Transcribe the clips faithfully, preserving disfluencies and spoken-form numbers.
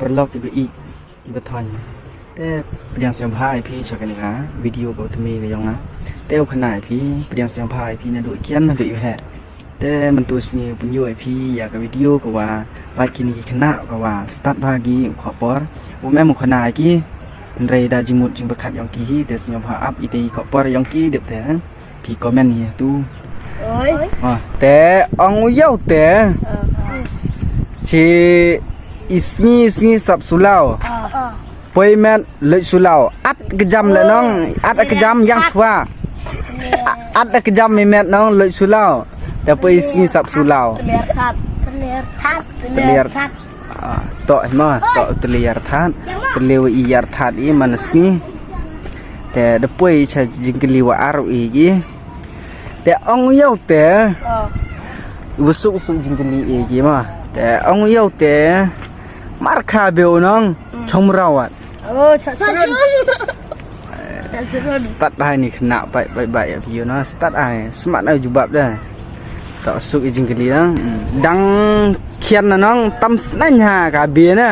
Paralok iba ïeit, iba thoiñ. Te pdiang sngewbha ïa phi sha kane ka video kaba thymmai ka jong nga. Te u khana ïa phi, pdiang sngewbha ïa phi naduh i khian naduh i heh. Te mynta u sngi u pynïoh ïa phi ïa ka video kaba lait kine ki khynnah kaba stad bha ki u khot por. Um em u khana ïa ki. Hynrei da jingmut jingpyrkhat jong ki hi te sngewbha ap ïa ki khot por jong ki dep te. Phi comment hi tu. Oi. Ah, te ong u ïew te. Chi i sngi i sngi sap sulaw. Poi met leit sulaw. At ka jam le nong, at ka jam ïang chwa. At ka jam i met nong leit sulaw. Te poi i sngi sap sulaw. Tler that. Tler that. Tler that. Ah, to ma, to tler that. Tler i ïar that i man sngi. Te da poi sha jingkylli wa ar i gi. Te ong ïew te. Wa suk suk jingkylli i gi ma. Te ong ïew te. Mar kha beo nong chong mrawat. Oh, sa sa. Stad ai ni khynnah bai bai bai ïa phi ïa na stad ai smat ai jubab da. To suk i jingkylli na. Dang khian na nong tam sneng ha ka bia na.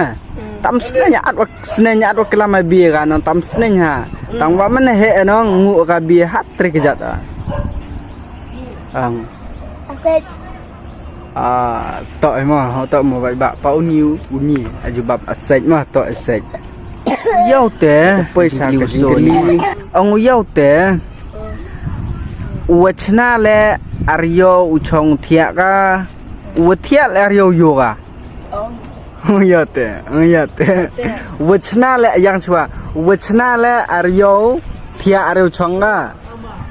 Tam sneng at wa sneng at wa klam ha bia ka nong tam sneng ha. Tang wa man he nong ngu ka bia hat tri kjat a. Ang. Asej. Ah, to mo, to mo bai ba pa uni uni a jubab asej mo to asej. Ïew te poi sa ka jingkylli. Ong ïew te. U wa chna le ar ïew u chong thiah ka. U wa thiah le ar ïew ïew ka. Ong ïew te, ong ïew te. U wa chna le ïang chwa. U wa chna le ar ïew thiah ar ïew chong ka.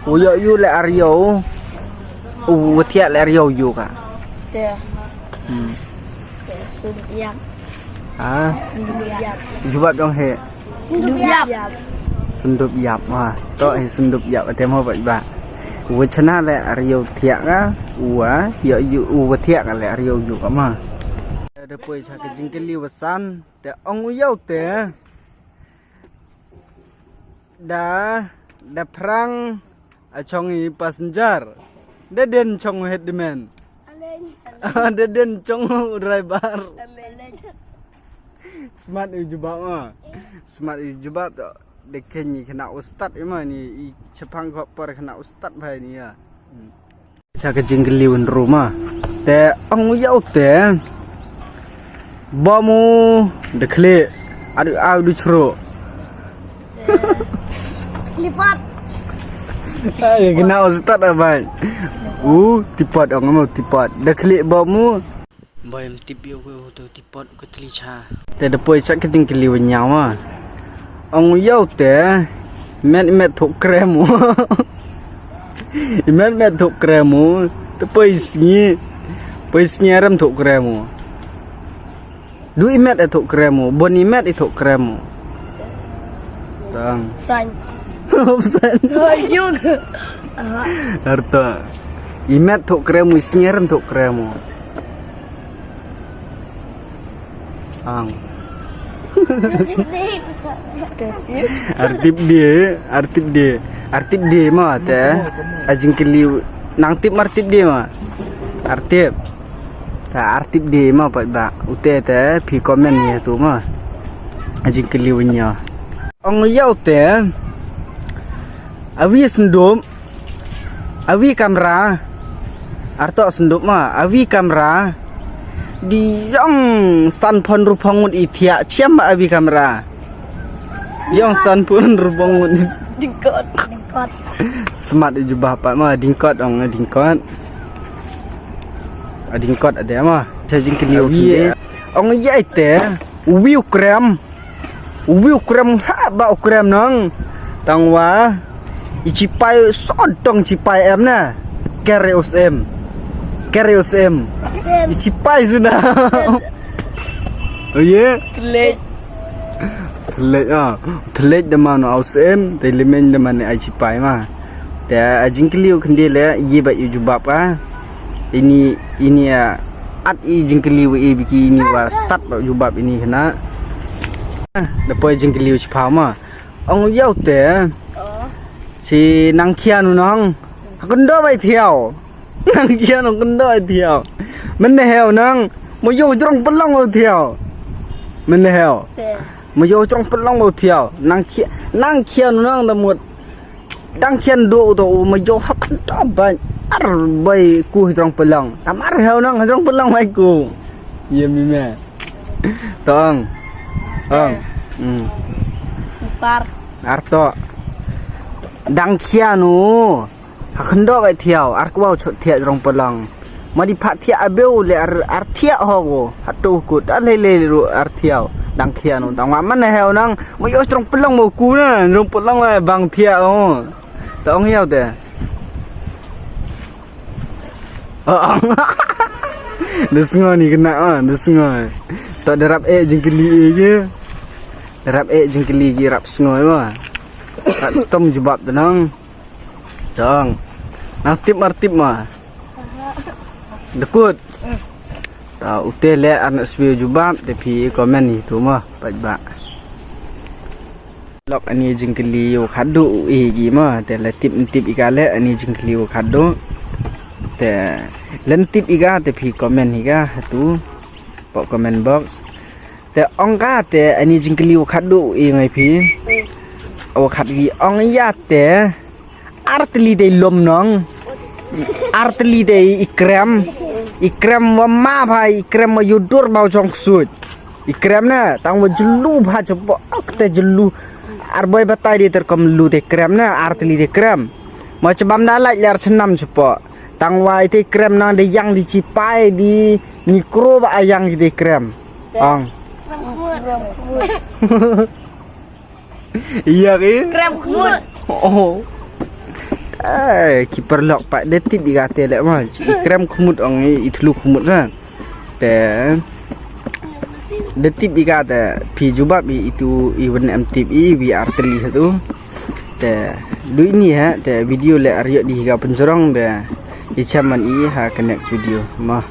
U ïew ïew le ar ïew. U wa thiah le ar ïew ïew ka. Te. Hmm. Te, sum ïang. Ah. Sum ïang. Jubab dong he. Sum ïang. Sum ïang. Ah, to he sum ïang. Te mo ba ba. U wa chna le ar ïew thiah ka. U wa ïew ïew u wa thiah ka le ar ïew ïew ka ma. Da poi sha ka jingkylli wa san. Te ong u ïew te. Da, da phrang a chong i passenger. Da den chong u headman. Da den chong u driver. Smat i jubab ma. Smat i jubab to. Da khein i khynnah u stad i ma ni i chapang khot por khynnah u stad bha ni ïa. Sa ka jingkylli wan ruma. Te ong u ïew te. Ba mu da khlieh. Adu au du chru. Lipat. Ai kena u stad a bai. U tipat ong mu tipat. Da khlieh ba mu. Ba em tip ïa u tu tipat u ka tli cha. Te da poi sa ka jingkylli wan ïaw ma. Ong u ïew te. Met met thok krem u. I met met thok krem u, te poi sngi. Poi sngi rem thok krem u. Du i met e thok krem u, bon i met i thok krem u. Tang. San. San. Oh, juk. Arta. I met thok krem u, i sngi rem thok krem u. Ang. Artip dia, artip dia. Artip dia ma te. A jingkylli nang tip mar tip dia ma. Artip. Ta artip dia ma pat ba. Ute te phi comment ïa tu ma. A jingkylli wan ïaw. Ong ïew te. Awi sendum. Awi kamra. Arto senduk ma. Awi kamra. Di ïong san pon rupong ngut i thiah chiam ba awi kamra. Ïong san pon rupong ngut. Dingkot. Dingkot. Smat i jubab pat ma dingkot ong dingkot. A dingkot ade ma. Cha jingkylli ong ïai te. Uwi u krem. Uwi u krem ha ba u krem nong. Tang wa. I chipai sodong chipai em na. Kere us em. Kere us em. I chipai suna. Oh ye. Thlek. Thlek ah. Thlek da mano us em. Te limeng da mane ai chipai ma. Te a jingkylli u khyndiat le ïa ba ïa jubab ka. Ini ini a at i jingkylli wa i biki ini wa stad ba jubab ini kena. Da poi jingkylli u chipha ma. Ong ïaw te. Si nang khian u nong. Hakun do bai thiaw. Nang khian u kun do bai thiaw. Men ne heu nang. Mo ïaw jrong pelong bai thiaw. Mynhew. Te. Ma ïoh jrong pynlong ba u thiaw. Nang khia, nang khia nu nang da mut. Dang khian duh to u ma ïoh hap khynta ba. Ar bai ku jrong pynlong. Tam ar hew nang jrong pynlong bai ku. Ïa mi me. To ong. Ong. Hmm. Super. Ar to. Dang khian u. Ha khyndoh bai thiaw, ar kwau chot thiah jrong pynlong. Ma di phat thiah abiu le ar, ar thiah ho ko. Hatu kut, ar lei lei ru ar thiaw. Dang khian u, tang wa man hew nang, ma ïoh jrong pynlong mo ku na, jrong pynlong wa bang thiah o. Tong hiaw te. Oh, oh. Da sngo ni kena, ah, da sngo. Tak darap eh jengkeli eh je. Darap eh jengkeli je rap sngo, wah. Tak stom jubab tenang. Dang. Nang tip mar tip ma. Dekut. Ta ute le anak swiu jubab te phi komen itu ma. Pat ba. Lok ani jingkeli u khadu u e gi ma. Te le tip tip ika le ani jingkeli u khadu. Te len tip ika te phi komen ika tu. Pok comment box. Te ong ka te ani jingkeli u khadu u e ngai phi. U khat gi ong ya te. Arteli dei lom nong. Arteli dei ikrem. Ikrem wa ma bha ikrem wa yudur bau jong ksut. Ikrem na tang wa jelu bha jepo ok te jelu. Arboi batai dei terkom lu dei krem na arteli dei krem. Ma chebam dalai lar chenam jepo. Tang wa ite krem nang dei yang di chipai di mikro ba ayang dei krem. Ong. Iya ki? Krem khmut. Oh. Eh, ki paralok pat da tip ika te le ma. I krem khmut ong i, i thlu khmut na. Te da tip ika te phi jubab i itu i wan em tip i wi arteli tu. Te du ini ha te video le ar ïoh di ika pynjrong te i chaman i ha ke next video ma.